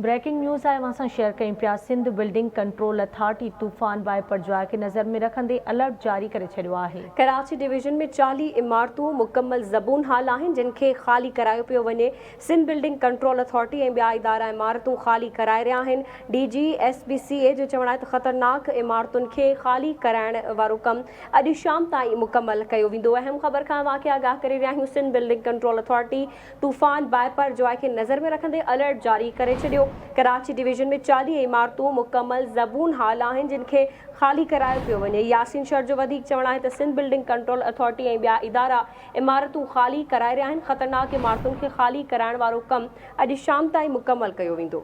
Breaking news آهي اوهان سان شيئر ڪيون پيا سنڌ بلڊنگ ڪنٽرول اٿارٽي طوفان بائپرجواء کي نظر ۾ رکندي الرٽ جاري ڪري ڇڏيو آهي. ڪراچي ڊويزن ۾ 40 عمارتون مڪمل زبون حال آهن جن کي خالي ڪرايو پيو وڃي، سنڌ بلڊنگ ڪنٽرول اٿارٽي ۽ ٻيا ادارا عمارتون خالي ڪرائي رهيا آهن، D G S B C A جو چوڻ آهي ته خطرناڪ عمارتن کي خالي ڪرائڻ وارو ڪم اڄ شام تائين مڪمل ڪيو ويندو. اهم خبر کان اوهان کي آگاهه ڪري رهيا آهيون سنڌ بلڊنگ ڪنٽرول اٿارٽي طوفان بائپر جواء کي نظر ۾ رکندي الرٽ جاري ڪري ڇڏيو. ڪراچي ڊويزن ۾ 40 عمارتون مڪمل زبون حال آهن جن کي خالي ڪرايو پيو وڃي. ياسين شر جو وڌيڪ چوڻ آهي ته سنڌ بلڊنگ ڪنٽرول اٿارٽي ۽ ٻيا ادارا عمارتون خالي ڪرائي رهيا آهن، خطرناڪ عمارتن کي خالي ڪرائڻ وارو ڪم اڄ شام تائين مڪمل ڪيو ويندو.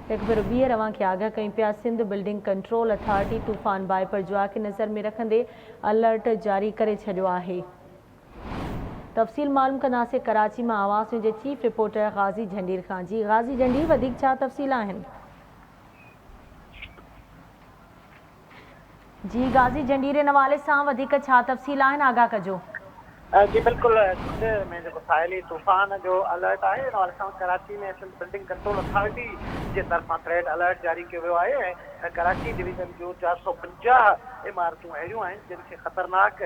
هڪ ڀيرو ٻيهر اوهان کي آگاهه ڪيون پيا سنڌ بلڊنگ ڪنٽرول اٿارٽي طوفان بائپرجواء کي نظر ۾ رکندي الرٽ جاري ڪري ڇڏيو آهي. تفصيل معلوم ڪنداسين ڪراچي مان آواز نيوز جي چيف رپورٽر غازي جهنڊير کان جي غازي جهنڊير وڌيڪ ڇا تفصيل آهن. جي غازي جهنڊير ان حوالي سان وڌيڪ ڇا تفصيل آهن آگاهه ڪجو. جي بلڪل سنڌ ۾ جيڪو ساحلي طوفان جو الرٽ آهي ان حوالي سان Karachi ۾ Sindh building control authority جي طرفان ٿريڊ الرٽ جاري ڪيو ويو آهي ۽ ڪراچي ڊويزن جون 450 عمارتون اهڙيون آهن جن کي خطرناڪ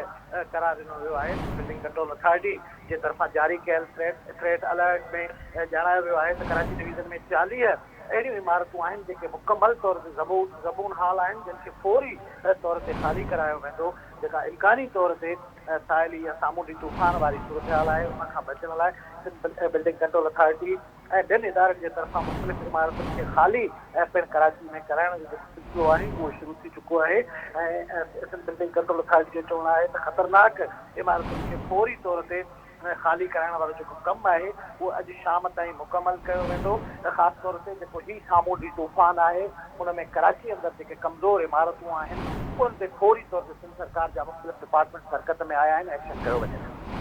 قرار ڏنو ويو آهي بلڊنگ ڪنٽرول اٿارٽي جي طرفان جاري ڪيل ٿريڊ الرٽ ۾ ڄاڻايو ويو آهي ته ڪراچي ڊويزن ۾ 40 اهڙيون عمارتون آهن جيڪي مڪمل طور تي زبون حال آهن جن کي فوري طور تي خالي ڪرايو ويندو جيڪا امڪاني طور تي ساحلي يا سامونڊي طوفان واري صورتحال آهي ان کان بچڻ لاء سنڌ بلڊنگ ڪنٽرول اٿارٽي ۽ ٻين ادارن جي طرفان مختلف عمارتن کي خالي پڻ ڪراچي ۾ ڪرائڻ جو جيڪو سلسلو آهي اهو شروع ٿي چڪو آهي ۽ سنڌ بلڊنگ ڪنٽرول اٿارٽي جو چوڻ آهي ته خطرناڪ عمارتن کي فوري طور تي خالي ڪرائڻ وارو جيڪو ڪم آهي اهو اڄ شام تائين مڪمل ڪيو ويندو خاص طور تي جيڪو هي سامونڊي طوفان آهي ان ۾ ڪراچي اندر جيڪي ڪمزور عمارتون آهن انهن تي فوري طور تي سنڌ سرڪار جا مختلف ڊپارٽمينٽس حرڪت ۾ آيا آهن ايڪشن ڪيو وڃي ٿو.